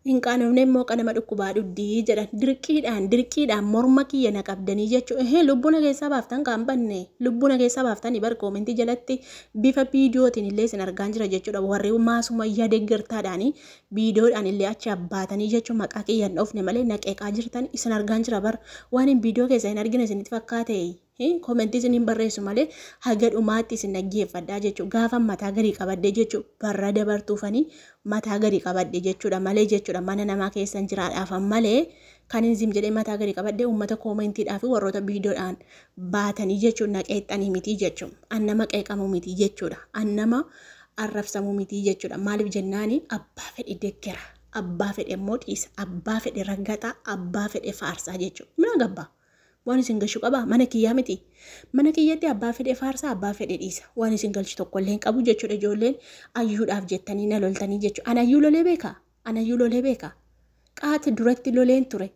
Hin qaanofne immoo qanama dhukkubaa dhuddii jedhan. Dirqiidhaan dirqiidhaan morma kiyya na qabdanii jechuudha. Ehee, lubbuu na keessaa baaftan kaan banne, lubbuu na keessaa baaftanii bar. Koomentii jalatti bifa viidiyootiin illee isin argaan jira jechuudha. Warri maasumayyaa deeggartaadhaanii viidiyoodhaan illee achi abbaatanii jechuun maqaa kiyya hin dhoofne malee na qeeqaa jirtan isin argaan jira bar. Waan hin viidiyoo keessa hin argine isinitti fakkaate. Koomentii isin hin barreessu malee haga dhumaatti isin dhaggeeffadhaa jechuudha. Gaafa mataa gadi qabadde jechuudha, barra dabartuufanii mataa gadi qabadde jechuudha malee jechuudha, mana namaa keessan jiraadhaafan malee kan hin zim jedhee mataa gadi qabadde uummata koomentiidhaa fi warroota viidiyoodhaan baatanii jechuudha na qeexxanii miti jechuudha. An nama qeeqamu miti jechuudha. An nama arrabsamu miti jechuudha. Maaliif jennaani, abbaa fedhe deggera. Abbaa fedhe immoo dhiisa. Abbaa fedhe raggaxaa. Abbaa fedhe faarsaa jechuudha. Mina gabbaa. Waan isin galchu qabaa, mana kiyyaa miti. Mana kiyyatti abbaa fedhe faarsaa, abbaa fedhe dhiisa. Waan isin galchu tokkollee hin qabu jechuudha. Ijoolleen ayyuudhaaf jettanii na loltanii jechuudha. An ayyuu lolee beekaa? An ayyuu lolee beekaa? Qaata duratti loleen ture.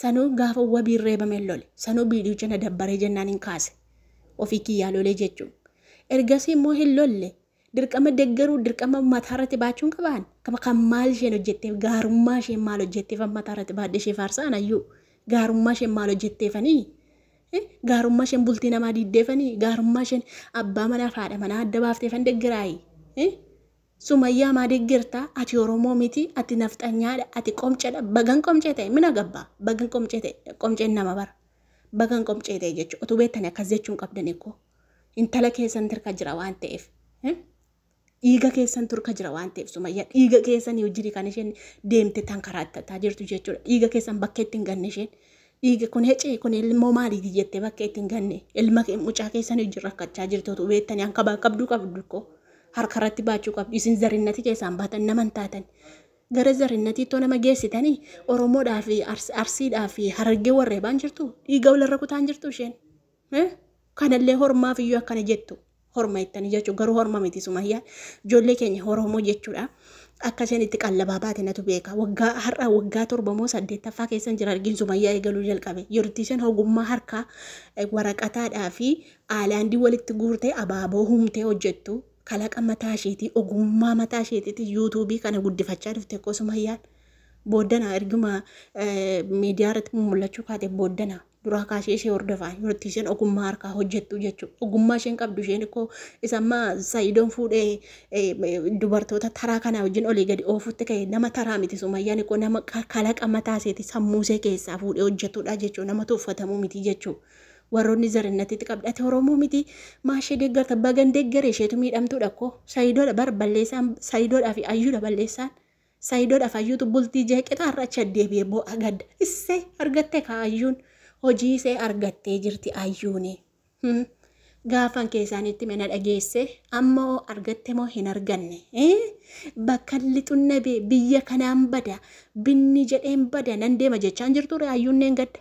Sanuu gaafa wabiin reebameen lole. Sanuu viidiyicha na dabbaree jennaan hin kaase. Ofii kiyyaa lolee jechuudha. Ergasii immoo hin lolle. Dirqama deggeruu, dirqama mataarratti baachuun qabaan. Kan maal isheen hojjetteef, gaarummaa isheen maal hojjetteef mataarratti baadhee ishee faarsaan ayyuu? Gaarummaa isheen maal hojjetteefanii? Gaarummaa isheen bultii namaa diiddeefanii? Gaarummaa isheen abbaa manaa fi haadha manaa adda baafteefan deggeraayi? Sumayyaa maa deggertaa? Ati Oromoo miti, ati nafxanyaadha, ati qomcedha. Bagan qomcee ta'e mina gabbaa. Bagan qomcee ta'e, qomceen nama bara. Bagan qomcee ta'e jechuudha. Utuu beektanii akkas jechuun qabdan ikkoo. Intala keessan tirka jira waan ta'eef. Dhiiga keessan turka jira waan ta'eef, Sumayyaa dhiiga keessan hojii kan isheen deemte tan karaattataa jirtu jechuudha. Dhiiga keessan bakka itti hin ganne isheen. Dhiiga kun hecee kun ilmoo maaliiti jettee bakka itti hin ganne, ilma mucaa keessan hojii rakkachaa jirtu utuu beektanii hanka qabduu qabdu koo harka irratti baachuu qabdu. Isin zarinnati keessaan baatan nama hin taatan. Gara zarinnatiittoo nama geessitanii Oromoodhaa fi Arsiidhaa fi Harargee warreebaan jirtu, dhiiga walirra kutaan jirtu isheen. Kanallee hormaaf iyyuu akkana jettu. Horma jettanii jechuudha. Garuu horma miti Sumayyaa. Ijoollee keenya Oromoo jechuudha. Akka isheen itti qallabaa baate natu beeka. Waggaa har'a waggaa 7 moo 8ffaa keessan jira argin Sumayyaa eegaluu jalqabe. Yeroo isheen ogummaa harkaa waraqataadhaa fi aalaandii walitti guurtee abaaboo humtee hojjettu, kalaqa mataa isheetii, ogummaa mataa isheetiitti yuutuubii kana guddifachaa dhufte koo Sumayyaan. Booddana erguma miidiyaa irratti mul'achuu kaate, booddana duraa kaasee ishee hordofaa yeroo isheen ogummaa harkaa hojjettu jechuudha. Ogummaa isheen qabdu isheen ikkoo isa amma Sayidoon fuudhee dubartoota taraa kanaa wajjin olii gadi oofutti ka'e nama taraa miti Sumayyaan ikkoo, nama kalaqa mataa isheeti sammuu ishee keessaa fuudhee hojjetudha jechuudha. Nama tuffatamuu miti jechuudha. Warroonni zarinnatitti qabdate Oromoo miti maashee deeggarta, bagan deeggare, isheetu miidhamtuudha koo. Sayidoodha bar balleessaan, Sayidoodhaa fi Ayyuudha balleessaan. Sayidoodhaaf Ayyuutu bultii jeeqetu har'a achi deebi'ee boo'a gadda. Issee argatte kaa Ayyuun, hojii ishee argattee jirti Ayyuuni. Gaafan keessaanitti mana dhageesse amma hoo argatte moo hin arganne? Bakka lixun nabee biyya kanaan bada binni jedheen bada nan deema jechaan jirtu Ayyuun neen gadda.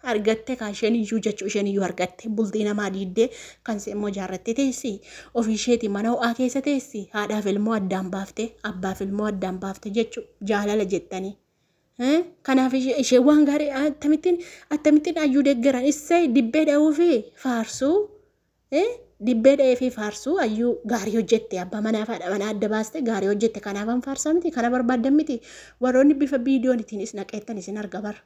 Argatte kaa isheen iyyuu jechuu, isheen iyyuu argatte, bultii namaa diiddee kan ishee immoo jaarrattee teessi, ofii isheeti mana ho'aa keessa teessi, haadhaaf ilmoo addaan baafte, abbaaf ilmoo addaan baafte jechuu jaalala jettanii. Kanaaf ishee waan gaarii akkamittiin Ayyuu deeggaran? Issee dibbee dha'uu fi faarsuu, dibbee dha'ee fi faarsuu. Ayyuu gaarii hojjette, abbaa manaa fi haadha manaa adda baaste, gaarii hojjette. Kanaaf an faarsaa miti, kana barbaaddan miti. Warroonni bifa viidiyoon ittiinis naqeettan isin arga bara.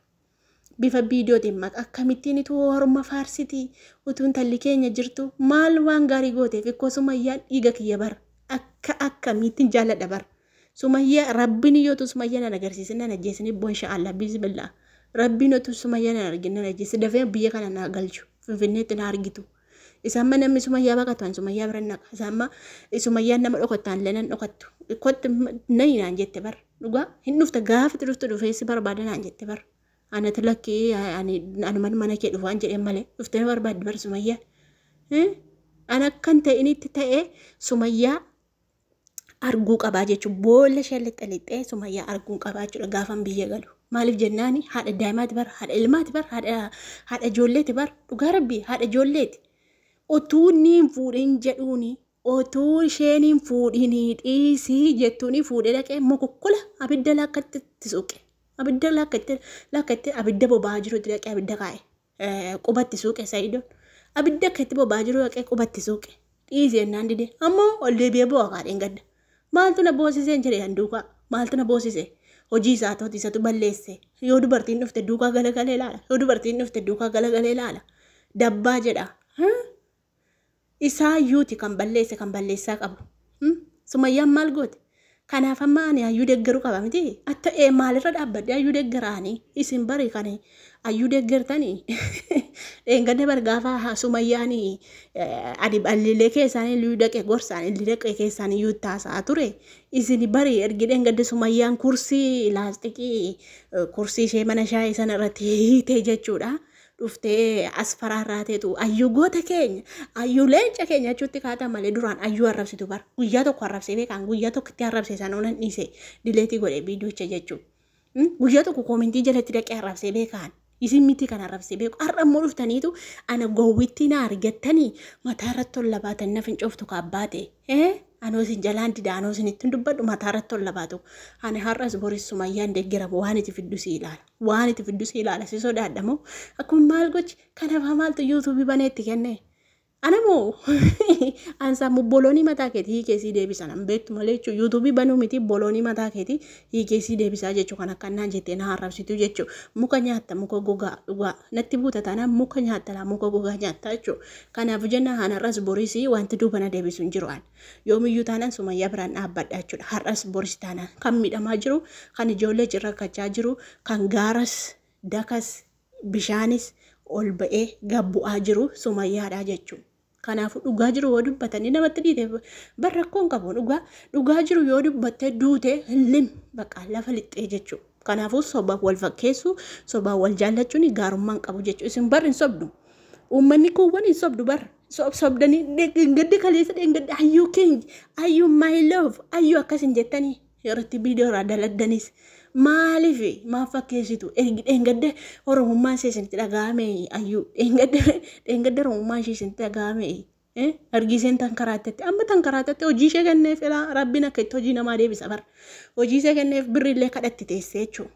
Bifa viidiyootiin maqa akkamittiin utuu horma faarsiti, utuu intalli keenya jirtu maal waan gaarii gooteef ikkoo? Sumayyaan dhiiga kiyya bara, akka akkamittiin jaalladha bara. Sumayyaa Rabbiin iyyootu Sumayyaa nan agarsiisin nan ajjeesin ibbo, insha Allah bismillah. Rabbiin otuu Sumayyaa nan argin nan ajjeesin, dafee biyya kana na galchu, Finfinneetti na argitu. Isaan ma namni Sumayyaa baqatu an Sumayyaa bira naqa. Isaan ma Sumayyaan nama dhokattu an illee nan dhokattu. Kotti nayi naan jette bara. Dhugaa hin dhufta, gaafa dhuftu dhufee si barbaada naan jette bara. Anatu lakkee ani anuman mana kee dhufaan jedheen malee dhuftee na barbaaddi bara Sumayyaa. An akkan ta'initti ta'e Sumayyaa arguu qabaa jechuudha. Boolla ishee lixxe lixxee Sumayyaa arguu qabaa jechuudha gaafan biyya galu. Maaliif jennaani, haadha daa'imaati bara, haadha ilmaati bara, haadha ijoolleeti bara, dhugaa Rabbii haadha ijoolleeti. Otuu inni hin fuudhin jedhuuni, otuu isheen hin fuudhinii dhiisii jettuuni fuudhee dhaqee mokokkula abidda lakkatti itti suuqe. Abidda lakkatti abidda boba'aa jirutti dhaqee abidda kaa'e. Qubatti suuqe Sa'idoon. Abidda akka itti boba'aa jiru dhaqee qubatti suuqe. Dhiisii jennaan dide. Ammoo ol deebi'ee bo'aa kaadheen gadda. Maaltu na boosiseen jedhe handuukaa. Maaltu na boosise? Hojii isaa tooti isatu balleesse. Yoo dubartiin dhufte duukaa galagalee ilaala. Yoo dubartiin dhufte duukaa galagalee ilaala. Dabbaa jedha. Isaa iyyuuti kan balleesse kan balleessaa qabu. Sumayyaan maal goote? Kanaaf amma ani hayyuu deeggaruu qaba miti. Atta ee maalirra dhaabbadde hayyuu deeggaraani? Isin bari kan hayyuu deeggartanii. Dheengadda bar gaafa Sumayyaan ani ballilee keessaan iyyuu dhaqe gorsaan illee dhaqe keessaan iyyuu taasisaa ture. Isin bari ergi dheengadda Sumayyaan kursii laastikii kursii ishee mana shaayii sana irratti hiitee jechuudha. Dhuftee as faraarraateetu ayyuu goota keenya ayyuu leenca keenya jechuutti kaata malee duraan ayyuu arrabsitu bara guyyaa tokko arrabsee beekaan guyyaa tokkotti arrabsee sana onan dhiise dileetii godhe viidiyocha jechuudha. Guyyaa tokko koomentii jalatti dhaqee arrabsee beekaan isin miti kan arrabsee beeku har'a immoo dhuftaniitu ana gowwitti na argattanii mataa irratti ol labaatan na fincooftu kaabbaate. Anoo isin jalaan dida anoo isin ittiin dubbadhu mataa irratti ol labaatu. Ani har'as boris Sumayyaan deeggaramu waan itti fiddu si ilaala. Waan itti fiddu si ilaala si sodaadha moo akkuma maal gochi kanaaf maaltu yuutuubii banee itti kenne. Ana moo ansaa boloonii mataa keetii hiikee sii deebisan an beektu malee jechuudha. Yuutuubii banuu miti boloonii mataa keetii hiikee sii deebisaa jechuudha. Kan akkanaan jettee na arrabsitu jechuudha. Muka nyaatta muka gogaa dhugaa natti buuta taanaan muka nyaatta laa muka gogaa nyaatta jechuudha. Kanaaf jenna har'as boris wanti duuba na deebisu hin jiru an. Yoomiyyuu taanaan Sumayyaa biraan dhaabbadha jechuudha. Har'as boris taanaan kan miidhamaa jiru kan ijoollee rakkachaa jiru kan gaaras dakas bishaanis ol ba'ee gabbu'aa jiru Sumayyaadha jechuudha. Kanaafuu dhugaa jiru yoo dubbatanii namatti dhiite bar rakkoon qabu dhugaa jiru yoo dubbattee duute lim bakka lafa lixxee jechuudha. Kanaafuu sobaan wal fakkeessu sobaan wal jaallachuun gaarummaan qabu jechuudha. Isin bar hin sobdu. Uummanni kuuwwan hin sobdu bar. Sobdanii gaddi kaleessa dheengaddi ayyuu king ayyuu my love ayyuu akkas hin jettanii yerootti viidiyoo irraa daladdanis. Maaliif maaf fakkeessitu? Dheengadda Oromummaan ishee isinitti dhaga'ame ayyuu dheengadda Oromummaan ishee isinitti dhaga'ame argiiseen tan karaatatti amma tan karaatatti hojii ishee kenneef ilaa rabbiin akka itti hojii namaa deebisa bara hojii ishee kenneef birriillee kadhatti teessee jechuudha.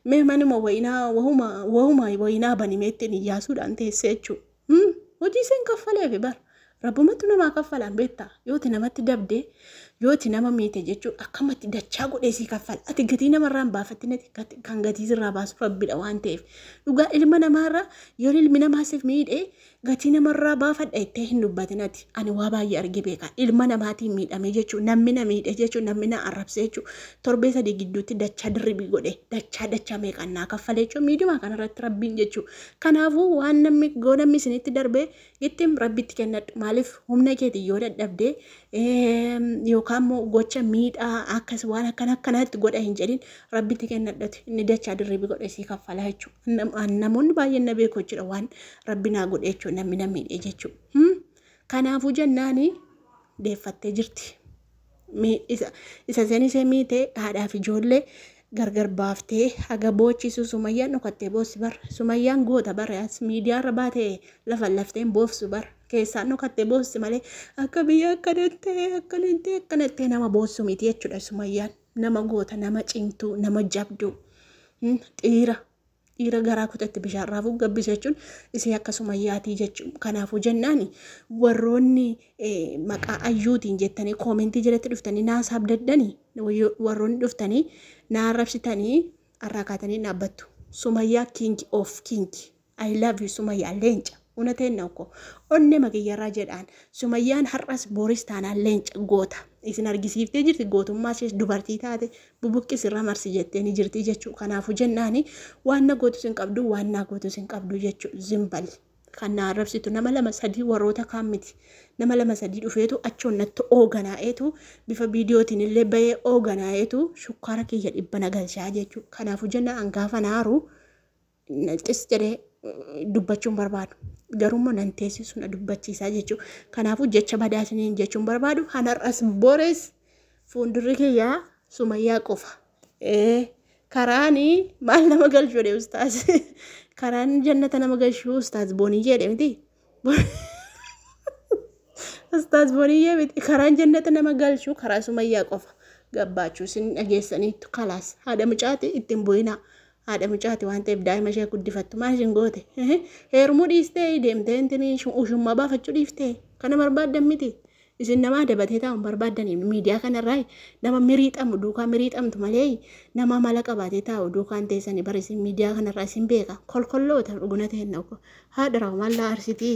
Mee manuma wayinaa wahuma wayinaa banimeettiin iyyaasuudhaan teessee jechuudha. Hojii isheen kaffaleef bara. Rabbumatu namaa kaffalaan beektaa yooti namatti dabdee yooti nama miite jechuun akkamatti dachaa godhee sii kaffala. Ati gatii namarraa hin baafattin kan gatii sirraa baasu rabbidha waan ta'eef. Dhugaa ilma namaarraa yoo ilmi namaa siif miidhee gatii namarraa baafadha jettee hin dubbatin ati. Ani waa baay'ee arge beeka. Ilma namaatiin miidhame jechuun namni na miidhe jechuun namni na arrabse jechuun torbee sadii gidduutti dachaa dirribii godhe dachaa dachaa meeqaan naa kaffale jechuun miidhumaa kanarratti rabbiin jechuun. Kanaafuu waan namni namni isinitti darbee ittiin rabbitti kennadhu. Maaliif humna keetiin yoo dadhabdee yookaan immoo gocha miidhaa akkas waan akkana akkanaatti godha hin jedhin rabbitti kennadhatu inni dachaa dirribii godhe sii kaffala jechuudha. Namoonni baay'een na beeku jechuudha waan rabbi naa godhe jechuudha namni na miidhe jechuudha. Kanaafuu jennaani deeffattee jirti. Isa isheen ishee miite haadhaaf ijoollee gargar baaftee haga boochisu Sumayyaan dhokattee boossi bara. Sumayyaan goota bara miidiyaarra baatee lafa lafteen boofsu bara. Keessaan dhokattee boossi malee akka biyya akkanatti akkanatti akkanatti nama boossu miti jechuudha Sumayyaan. Nama goota, nama cimtuu, nama jabduu, dhiira. Dhiira garaa kutatti bishaan raafuu gabbisa jechuun isee akka Sumayyaatii jechuudha. Kanaafuu jennaani warroonni maqaa ayyuutiin jettanii koomentii jalatti dhuftanii naasaaf daddanii warroonni dhuftanii na arrabsitanii har'aa kaatanii dhaabbattu. Sumayyaa king of king. I love you Sumayyaa leenca. Unateen na uko. Onne makiyyarraa jedhaan Sumayyaan har'as boris taanaan leenca goota. Isin argisiiftee jirti gootummaa ishees dubartii taate bubuqqis irra marsi jettee ni jirti jechuudha. Kanaafuu jennaani waan na gootu sin qabdu waan na gootu sin qabdu jechuudha. Zimbal kan na arrabsitu nama lama sadii warroota kaan miti. Nama lama sadii dhufeetu achoon natti ooganaa'eetu bifa viidiyootiin illee bahee ooganaa'eetu shukkaara kiyya dhibba na galchaa jechuudha. Kanaafuu jennaan an gaafa naaru cis jedhee dubbachuun barbaadu. Garuu nan teessisu na dubbachiisaa jechuudha. Kanaafuu jecha badaa isiniin jechuun barbaadu. Har'as boris fuuldurri kiyyaa Sumayyaa qofa. Karaan maal nama galchu jedhe ustaaz. Karaan jannata nama galchu ustaaz Booniyyee jedhe miti. Ustaaz Booniyyee miti. Karaan jannata nama galchu karaa Sumayyaa qofa. Gabbaachuu isin dhageessaniitu kalaas haadha mucaati ittiin bu'inaa. Haadha mucaati waan ta'eef daa'ima ishee guddifattu maal isheen goote heerumuu dhiistee deemtee intini ushummaa baafachuu dhiiftee kana barbaaddan miti Isin nama adabatee taa'u hin barbaaddanii miidiyaa kanarraa, nama miriixamu duukaa miriixamtu malee nama mala qabaatee taa'u duukaan teessanii. Bar isin miidiyaa kanarraa isin beeka, kolkolloota dhuguna ta'e haadha raawwallaa arsitii.